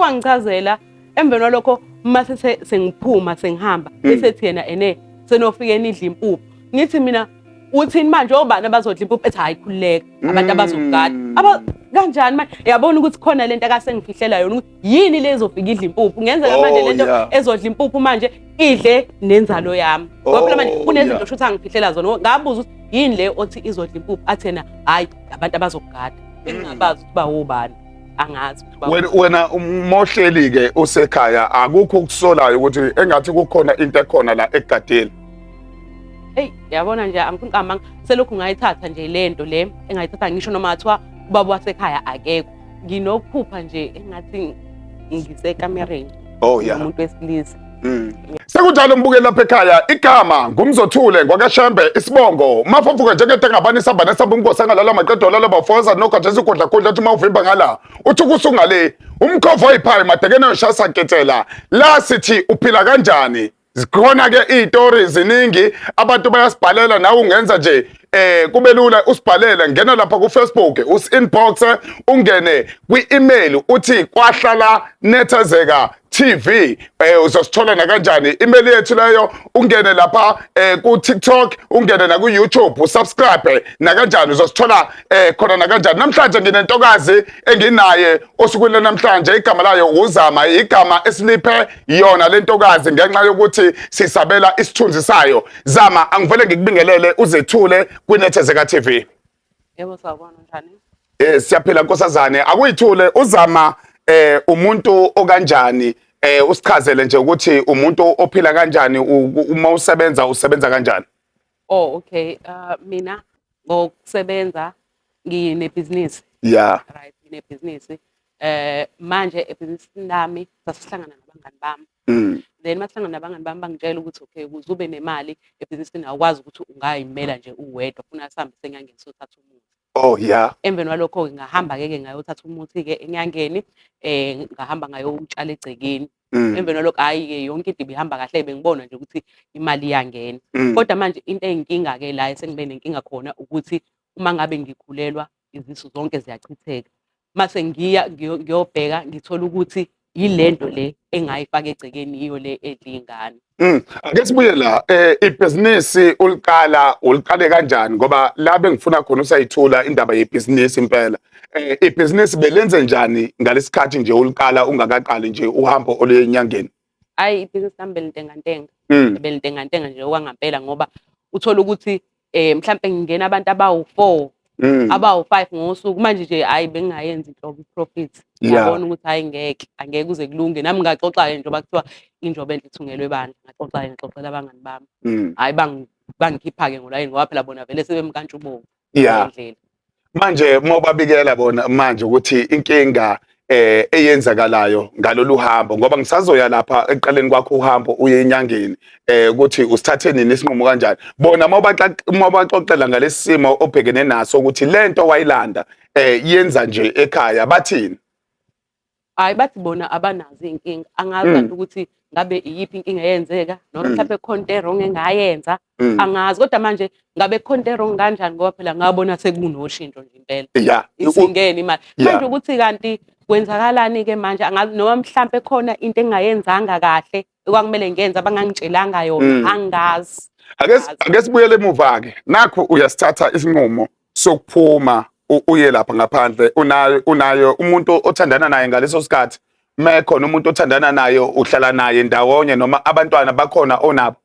Wangichazela. Emveni kwalokho mase sengiphuma sengihamba, bese ethi yena ene senofike nidla impuphu. Ngithi mina, uthini manje, obani abazodla impuphu? Ethi, hhayi, khululeka, abantu abazokugada. Aba kanjani manje? Yabona ukuthi khona lento akasengifihlela yona, ukuthi yini le ezofika idla impuphu. Kungenzeka manje lento ezodla impuphu manje idle nenzalo yami, ngoba phela manje kunezinto shuthi angifihlela zona. Ngabuza ukuthi yini le othi izodla impuphu, athi yena, hhayi, abantu abazokugada. Engingabazi ukuthi bawobani, angazi ukuthi Wena umohleli ke usekhaya, akukho ukusolayo ukuthi engathi kukhona into ekhona la ekugadeni? Eyi, yabona nje, angifuni kamanga, selokhu ngayithatha nje le nto le engayithatha, ngisho noma ngathiwa ubaba wasekhaya akekho, nginokuphupha nje engathi ngisekamereni nomuntu wesilisa. Sekunjalo, mbukeli lapha ekhaya, igama ngumzothule ngwakashembe, isibongo mafafuka njengento engabani isamba nesamba umngosi angalala maqedwa lala bafoza nogajeza isigodla khudla athi uma uvimba ngala uthi kusungale umkhovu oyiphayi madekene yoshasa nketsela la. Sithi uphila kanjani? Zikhona ke izitori ziningi, abantu bayasibhalela. Nawe ungenza nje kube lula, usibhalele, ngena lapha ku Facebook, usi-inbox, ungene kwi-email, uthi kwahlala nethezeka TV, uzosithola na kanjani email yethu leyo. Ungene lapha ku TikTok, ungene na ku YouTube, usubscribe na kanjani, uzosithola khona na kanjani. Namhlanje nginentokazi enginaye osukwini namhlanje, igama layo uZama, igama esiliphe yona lentokazi ngenxa yokuthi sisabela isithunzi sayo. Zama, angivele ngikubingelele, uzethule kwinethezeka TV. Yebo, sawubona, njani? Siyaphila, nkosazane. Akuyithule, uZama umuntu okanjani? Usichazele nje ukuthi umuntu ophila kanjani, uma usebenza, usebenza kanjani? Oh, okay. Mina ngokusebenza nginebhizinisi. Right, nginebhizinisi. Manje ebhizinisini lami sasihlangana nabangani bami. Then masihlangana nabangani bami, bangitshela ukuthi, okay, ukuze ube nemali ebhizinisini awukwazi ukuthi ungayimela nje uwedwa, funa sihambe senyangeni siyothatha umuthi. Emveni kwalokho-ke ngahamba-ke ke ngayothatha umuthi-ke enyangeni, ngahamba ngayowutshala egcekeni. Emveni kwalokho, hhayi-ke, yonke into ibihamba kahle, bengibona nje ukuthi imali iyangena. Kodwa manje into eyinkinga-ke la esengibe nenkinga khona ukuthi uma ngabe ngikhulelwa, izisu zonke ziyachitheka. Mase ngiya ngiyobheka, ngithola ukuthi yilento le engayifaka egcekeni, yiyo le edla iy'ngane. Ake sibuye la, ibhizinisi uliqala, uliqale kanjani? Ngoba la bengifuna khona usayithula indaba yebhizinisi impela. Ibhizinisi belenze njani ngalesikhathi nje uliqala, ungakaqali nje uhambo oluye enyangeni? Hhayi, ibhizinisi lami belintengantenga. Belintengantenga nje okwangampela, ngoba uthola ukuthi mhlampe ngingena abantu abawu-4, abawu-5 ngosuku. Manje nje, hhayi, bengingayenzi inhlobo i-profit. Ngiyabona ukuthi hhayi, ngeke, angeke kuze kulunge. Nami ngaxoxa-ke, njengoba kuthiwa injobo enhle ithungelwe ebandla. Ngaxoxa-ke, ngixoxela abangani bami. Hhayi, bangikhipha-ke ngolayini, ngoba phela bona vele sebemkantshubovu ndlela. Manje uma ubabikela bona manje ukuthi inkinga eyenzakalayo ngalolu hambo, ngoba ngisazoya lapha ekuqaleni kwakho uhambo uye enyangeni, ukuthi usithathe nini isinqumo, kanjani, bona uma ubaxoxela ngalesi simo obhekene naso, ukuthi lento wayilanda yenza nje ekhaya, bathini? Hhayi, bathi bona abanazo iy'nkinga. Angazi kanti ukuthi ngabe iyiphi inkinga eyenzeka, noma mhlawumbe kukhona into e-wrong engayenza, angazi. Kodwa manje ngabe kukhona into e-wrong kanjani, ngoba phela ngabona sekunoshintsho nje impela. Isingena imali. Manje ukuthi kanti kwenzakalani-ke manje, angazi noma mhlampe khona into engingayenzanga kahle ekwakumele ngiyenze abangangitshelanga yona, angazi. Ake sibuyele emuva-ke. Nakho uyasithatha isinqumo sokuphuma uye lapha ngaphandle, unayo umuntu othandana naye ngaleso sikhathi? Mekhona umuntu othandana naye, uhlala naye ndawonye, noma abantwana bakhona onabo?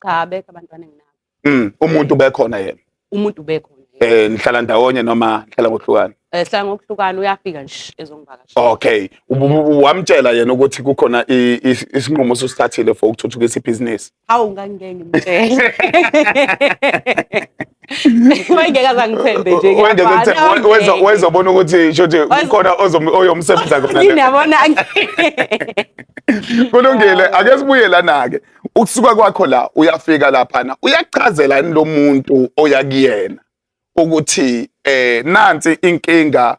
Cha, abekho abantwana enginabo. Umuntu bekhona yena? Umuntu bekhona. Nihlala ndawonye noma nihlala ngokuhlukana? Sihlala ngokuhlukana, uyafika nje ezongivakashela. Okay. Wamtshela yena ukuthi kukhona isinqumo osithathile for ukuthuthukisa ibhizinisi? Hawu, ngangike ngimtshele. Wayengeke azangithembe nje. Wayengeke wezobona ukuthi shuthi kukhona oyomsebenza khona. Ngiyabona. Kulungile, ake sibuye lana ke. Ukusuka kwakho la uyafika laphana, uyachazela yini lo muntu oya kuyena ukuthi nansi inkinga,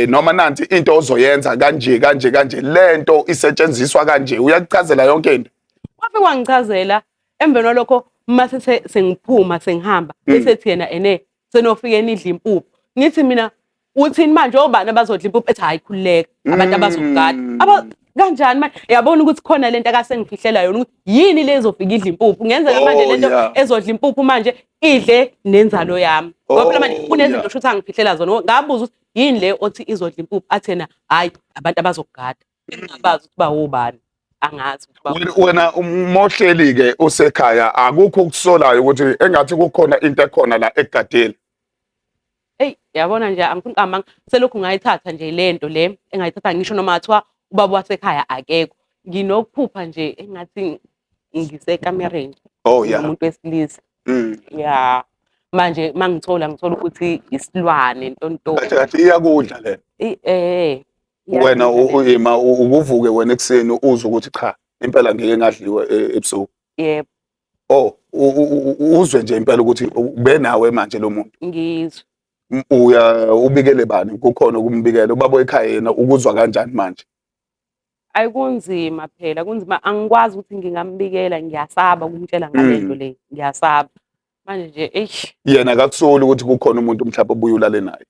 noma nansi into ozoyenza kanje kanje kanje, lento isetshenziswa kanje, uyakuchazela yonke into? Wafike wangichazela. Emveni kwalokho mase sengiphuma sengihamba, bese ethi yena ene senofike nidla impuphu. Ngithi mina, uthini manje, obani abazodla impuphu? Ethi, hhayi, khululeka, abantu abazokugada. Aba Kanjani manje? Yabona ukuthi khona lento akasengifihlela yona ukuthi yini le ezofika idla impuphu. Kungenzeka manje lento ezodla impuphu manje idle nenzalo yami. Ngoba phela manje kunezinto shuthi angifihlela zona. Ngabuza ukuthi yini le othi izodla impuphu, athi yena hhayi abantu abazokugada. Engingabazi ukuthi bawobani. Angazi ukuthi wena umohleli-ke usekhaya akukho okusolayo ukuthi engathi kukhona into ekhona la ekugadile. Eyi yabona nje angifuni uqamba amanga selokhu ngayithatha nje le nto le engayithatha ngisho noma ngathiwa ubaba wasekhaya akekho nginokuphupha nje engathi ngisekamereni nomuntu wesilisa. Ya manje mangithola ngithola ukuthi isilwane ntonto. Kahle kahle iyakudla le. Eh. Wena uyima ukuvuke wena ekuseni uzwe ukuthi cha impela ngeke ngadliwa ebusuku. Yebo. Oh, uzwe nje impela ukuthi ubenawe manje lo muntu. Ngizwe. Uya ubikele bani? Kukhona ukumbikela ubaba ekhaya yena ukuzwa kanjani manje? Ayi kunzima phela, kunzima angikwazi ukuthi ngingambikela ngiyasaba ukumtshela ngalento le, ngiyasaba. Manje nje eish. Yena akakusoli ukuthi kukhona umuntu mhlawumbe obuye ulale naye.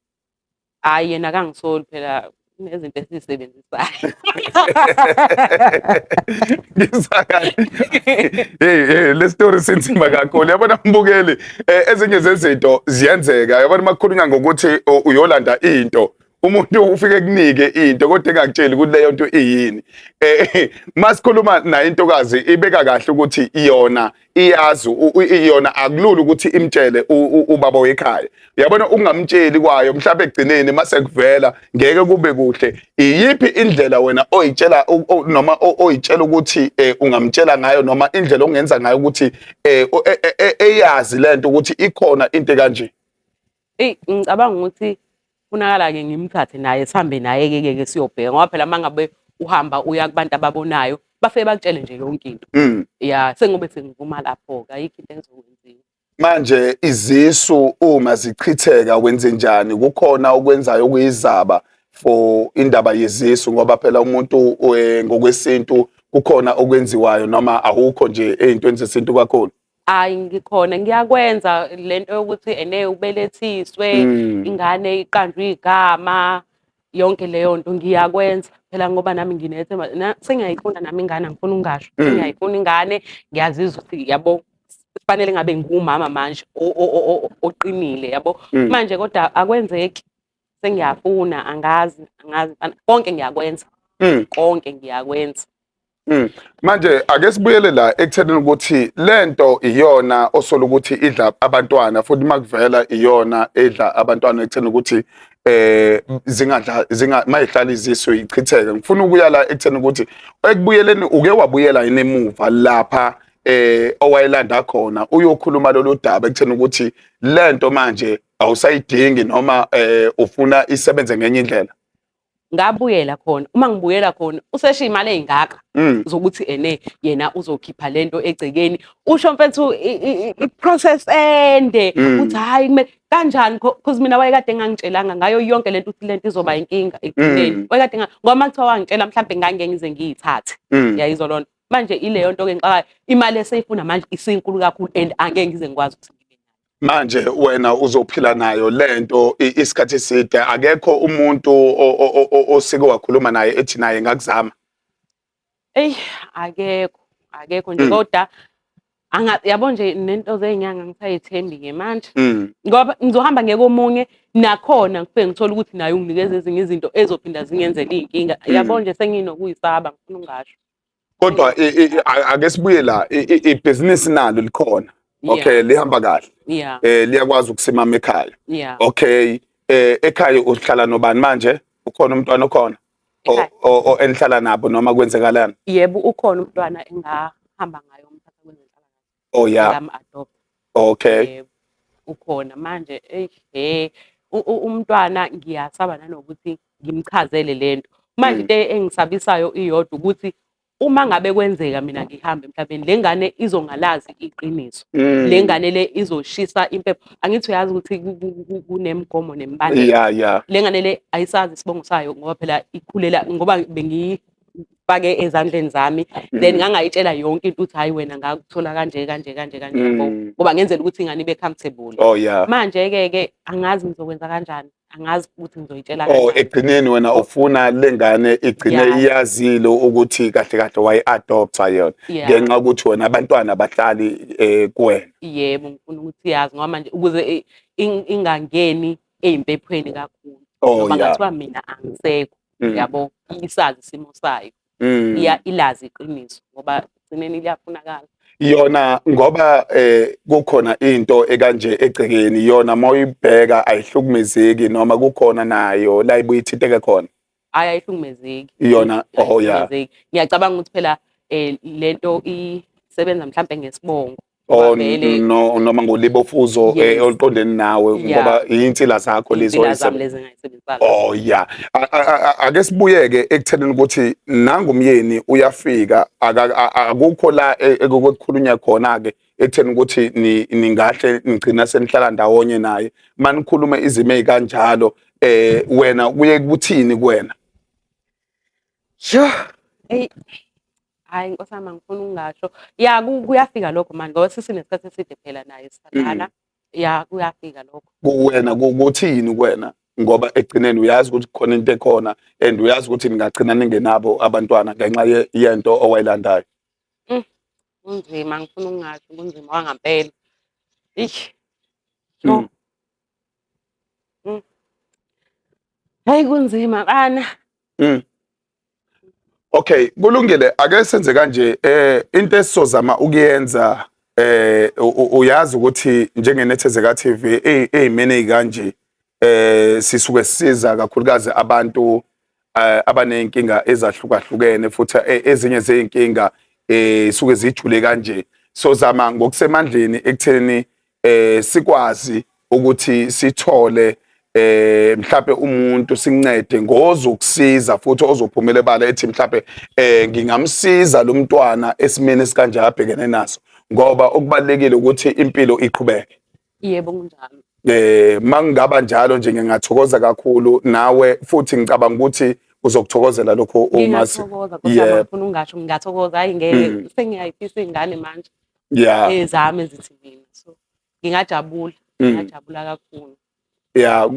Hhayi yena akangisoli phela kunezinto esizisebenzisayo. Ngizakale. Hey hey le story sinzima kakhulu. Yabona mbukeli ezinye zezinto ziyenzeka. Yabona makukhulunywa ngokuthi uyolanda into umuntu ufike kunike into kodwa engakutsheli ukuthi leyo nto iyini. Masikhuluma naye intokazi ibeka kahle ukuthi iyona iyazi iyona akulula ukuthi imtshele ubaba wekhaya. Uyabona ukungamtsheli kwayo mhlawumbe ekugcineni mase kuvela ngeke kube kuhle. Iyiphi indlela wena oyitshela noma oyitshela ukuthi ungamtshela ngayo noma indlela ongenza ngayo ukuthi eyazi lento ukuthi ikhona into kanje? Eyi ngicabanga ukuthi funakala-ke ngimthathe naye sihambe naye-ke ke ke siyobheka ngoba phela uma ngabe uhamba uya kubantu ababonayo bafike bakutshele nje yonke into. Ya sengobe sengivuma lapho-ke ayikho into engizokwenziwa. Manje izisu uma zichitheka wenzenjani? Kukhona okwenzayo okuyizaba for indaba yezisu ngoba phela umuntu ngokwesintu kukhona okwenziwayo noma awukho nje ey'ntweni zesintu kakhulu? Hhayi ngikhona ngiyakwenza lento yokuthi ene ubelethiswe ingane iqanjwe igama yonke leyo nto ngiyakwenza phela ngoba nami nginethemba sengiyayifuna nami ingane angifuni ukungasho sengiyayifuna ingane ngiyazizwa ukuthi yabo kufanele ngabe ngiwumama manje oqinile yabo manje kodwa akwenzeki sengiyafuna angazi angazi konke ngiyakwenza konke ngiyakwenza. Manje ake sibuyele la ekuthenini ukuthi lento iyona osola ukuthi idla abantwana futhi makuvela iyona edla abantwana ekutheni ukuthi zingadla zinga mayihlala izisu ichitheke. Ngifuna ukuya la ekutheni ukuthi ekubuyeleni uke wabuyela yini emuva lapha owayelanda khona uyokhuluma lolu daba ekutheni ukuthi lento manje awusayidingi noma ufuna isebenze ngenye indlela? Ngabuyela khona, uma ngibuyela khona useshiya imali ey'ngaka zokuthi ene yena uzokhipha lento egcekeni. Usho mfethu i-process ende uthi hhayi kumele kanjani cause mina wayekade engangitshelanga ngayo yonke lento ukuthi lento izoba inkinga ekugcineni. Wayekade ngoba uma kuthiwa wangitshela mhlampe ngangeke ngize ngiyithathe. Yayizwa loo nto. Manje ileyo nto-ke ngixakayo, imali eseyifuna manje isinkulu kakhulu and angeke ngize ngikwazi ukuthi ngibe nayo. Manje wena uzophila nayo lento isikhathi eside, akekho umuntu osike wakhuluma naye ethi naye ngakuzama? Eyi akekho, akekho nje kodwa yabo nje nento zey'nyanga angisayithembi-ke manje ngoba ngizohamba ngiye komunye nakhona ngifike ngithole ukuthi naye unginikeza ezinye izinto ezophinda zingenzele iy'nkinga. Yabo nje senginokuyisaba ngifuna ukungasho. Kodwa ake sibuye la, ibhizinisi nalo likhona. Okay, lihamba kahle. Liyakwazi ukusimama ekhaya. Okay, ekhaya uhlala nobani manje? Ukhona umntwana okhona? Enihlala nabo noma kwenzekalani? Yebo, ukhona umntwana engahamba ngayo umthatha kwezenhlalakahle. Oh yeah. Ngam-adopt. Okay. Yebo, ukhona manje eyi umntwana ngiyasaba nanokuthi ngimchazele lento. Manje into engisabisayo iyodwa ukuthi uma ngabe kwenzeka mina ngihamba emhlabeni le ngane izongalazi iqiniso. Le ngane le izoshisa impepho. Angithi uyazi ukuthi kunemigomo nemibandela. Yeah, yeah. Le ngane le ayisazi isibongo sayo ngoba phela ikhulela ngoba bengiyifake ezandleni zami then ngangayitshela yonke into ukuthi hayi wena ngakuthola kanje kanje kanje kanje yabo ngoba ngenzela ukuthi ingane ibe comfortable. Oh yeah. Manje ke ke angazi ngizokwenza kanjani. Angazi ukuthi ngizoyitshela Oh, kanjani. Ekugcineni wena ufuna lengane igcine iyazile ukuthi kahle kahle wayi-adopta yona ngenxa yokuthi wena abantwana abahlali kuwena. Yebo, ngifuna ukuthi yazi ngoba manje ukuze ingangeni ey'mpephweni kakhulu. Noma ngathiwa mina angisekho, yabo, isazi isimo sayo. Iya ilazi iqiniso ngoba ekugcineni liyafunakala. Yona ngoba kukhona into ekanje egcekeni, yona mawuyibheka ayihlukumezeki noma kukhona nayo la ibuye ithinteke khona? Hhayi, ayihlukumezeki. Yona, oh yeah. Ayihlukumezeki. Ngiyacabanga ukuthi phela lento isebenza mhlampe ngesibongo. Oh, no, noma ngolibofuzo oluqondene nawe ngoba iy'nsila zakho lezo. Iy'nsila zami lezi engayisebenzisa. Oh yeah. Ake sibuyeke ekuthenini ukuthi nangu umyeni uyafika, akukho la ekukhulunywa khona-ke ekutheni ukuthi ningahle nigcina senihlala ndawonye naye. Manikhuluma izimo ey'kanjalo, wena kuye kuthini kuwena? Sho, eyi. Hhayi nkosi yami, angifuni ukungasho. Ya, kuyafika lokho manje ngoba sesinesikhathi eside phela naye sithandana. Ya, kuyafika lokho. Kuwena kuthini kuwena? Ngoba ekugcineni uyazi ukuthi khona into ekhona and uyazi ukuthi ningagcina ningenabo abantwana ngenxa yento owayilandayo. Kunzima, angifuni ukungasho, kunzima kwangampela. Eish. Yo. Hhayi, kunzima bana. Okay, kulungile, ake senze kanje, into esizozama ukuyenza, uyazi ukuthi njengeNethezeka TV eyimene kanje sisuke sisiza kakhulukazi abantu abaneyinkinga ezahlukahlukene, futhi ezinye zeyinkinga suke zijule kanje. Sozama ngokusemandleni ekutheni sikwazi ukuthi sithole mhlawumbe umuntu sincede ngozokusiza futhi ozophumela ebala ethi mhlawumbe ngingamsiza lo mntwana esimeni esikanje abhekene naso, ngoba okubalekile ukuthi impilo iqhubeke. Yebo, kunjalo. Mangingaba njalo nje ngingathokoza kakhulu nawe, futhi ngicabanga ukuthi uzokuthokozela lokho uma Ngingathokoza, Nkosi yami, ngifuna ungasho, ngingathokoza. Hayi ngeke, sengiyayifisa ingane manje. Ezami ezithi mina. So ngingajabula, ngingajabula kakhulu. Yeah,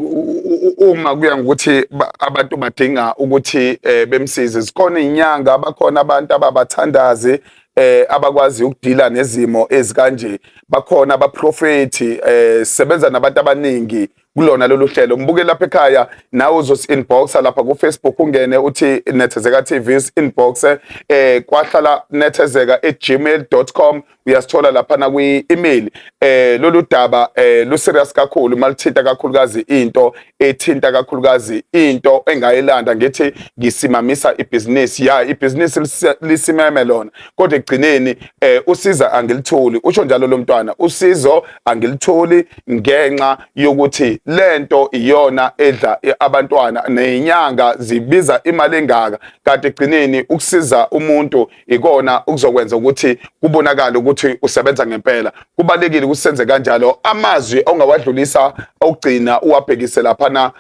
uma kuya ngokuthi abantu badinga ukuthi bemsize, zikhona izinyanga, bakhona abantu ababathandazi abakwazi ukudila nezimo ezikanje, bakhona abaprofeti, sebenza nabantu abaningi kulona lolu hlelo. Mbuke lapha ekhaya, nawe uzosi inboxa lapha ku Facebook, ungene uthi Nethezeka TV, inbox kwahlala nethezeka@gmail.com, uyasithola lapha na kwi email. Lolu daba lu serious kakhulu, malithinta kakhulukazi into ethinta kakhulukazi into engayilanda, ngithi ngisimamisa ibhizinisi, ya ibhizinisi lisimeme lona, kodwa ekugcineni usiza angilitholi, usho njalo lo mntwana, usizo angilitholi ngenxa yokuthi lento iyona edla abantwana, nezinyanga zibiza imali engaka, kanti ekugcineni ukusiza umuntu ikona ukuzokwenza ukuthi kubonakale ukuthi usebenza ngempela. Kubalekile ukuthi senze kanjalo. Amazwi ongawadlulisa okugcina uwabhekise laphana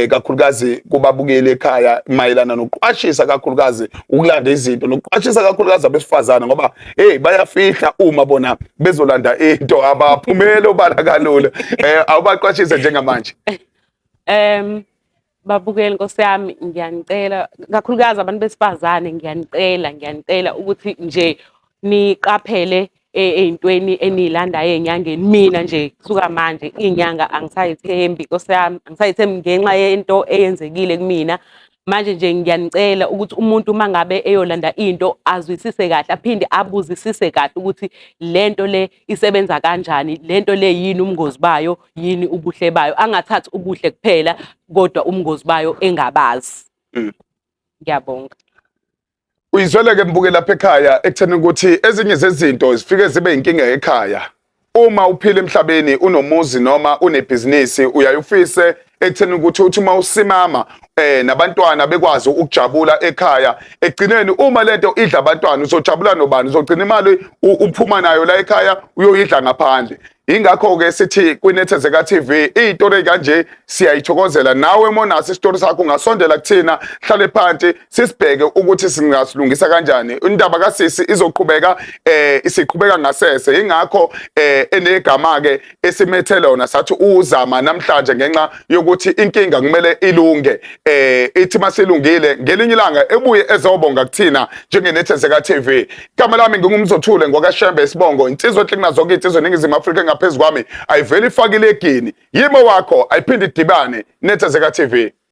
kakhulukazi kubabukeli ekhaya mayelana nokuqwashisa kakhulukazi ukulanda izinto, nokuqwashisa kakhulukazi abesifazane, ngoba hey bayafihla uma bona bezolanda into, abaphumeli obala kalula. Awubaqwashise njengamanje. Babukeli nkosi yami, ngiyanicela kakhulukazi abantu besifazane, ngiyanicela ukuthi nje niqaphele ey'ntweni eniyilandayo ey'nyangeni. Mina nje kusuka manje iy'nyanga angisayithembi nkosi yami, angisayithembi ngenxa yento eyenzekile kumina. Manje nje ngiyanicela ukuthi umuntu uma ngabe eyolanda into azwisise kahle, aphinde abuzisise kahle ukuthi lento le isebenza kanjani, lento le yini ubungozi bayo, yini ubuhle bayo. Angathathi ubuhle kuphela kodwa ubungozi bayo engabazi. Ngiyabonga. Uyizwele-ke mbuke lapha ekhaya ekutheni ukuthi ezinye zezinto zifike zibe inkinga ekhaya. Uma uphila emhlabeni unomuzi noma unebhizinisi, uyaye ufise ekutheni ukuthi uthi uma usimama nabantwana bekwazi ukujabula ekhaya. Ekugcineni uma lento idla abantwana uzojabula nobani? Uzogcina imali uphuma nayo la ekhaya uyoyidla ngaphandle. Ingakho-ke sithi kwiNethezeka TV iy'tori kanje siyayithokozela. Nawe monaso isitori sakho ungasondela kuthina, hlale phansi sisibheke ukuthi singasilungisa kanjani. Indaba kasisi izoqhubeka isiqhubeka ngasese. Ingakho enegama ke esimethe lona sathi uzama namhlanje ngenxa yokuthi inkinga kumele ilunge. Ithi masilungile ngelinye ilanga ebuye ezobonga kuthina njengeNethezeka TV. Igama lami nginguMzothule ngwakaShembe isibongo insizwa enhle kunazo zonke insizwa eNingizimu Afrika engaphezu kwami ayiveli ifakile egini. Yimo wakho ayiphinde idibane Nethezeka TV.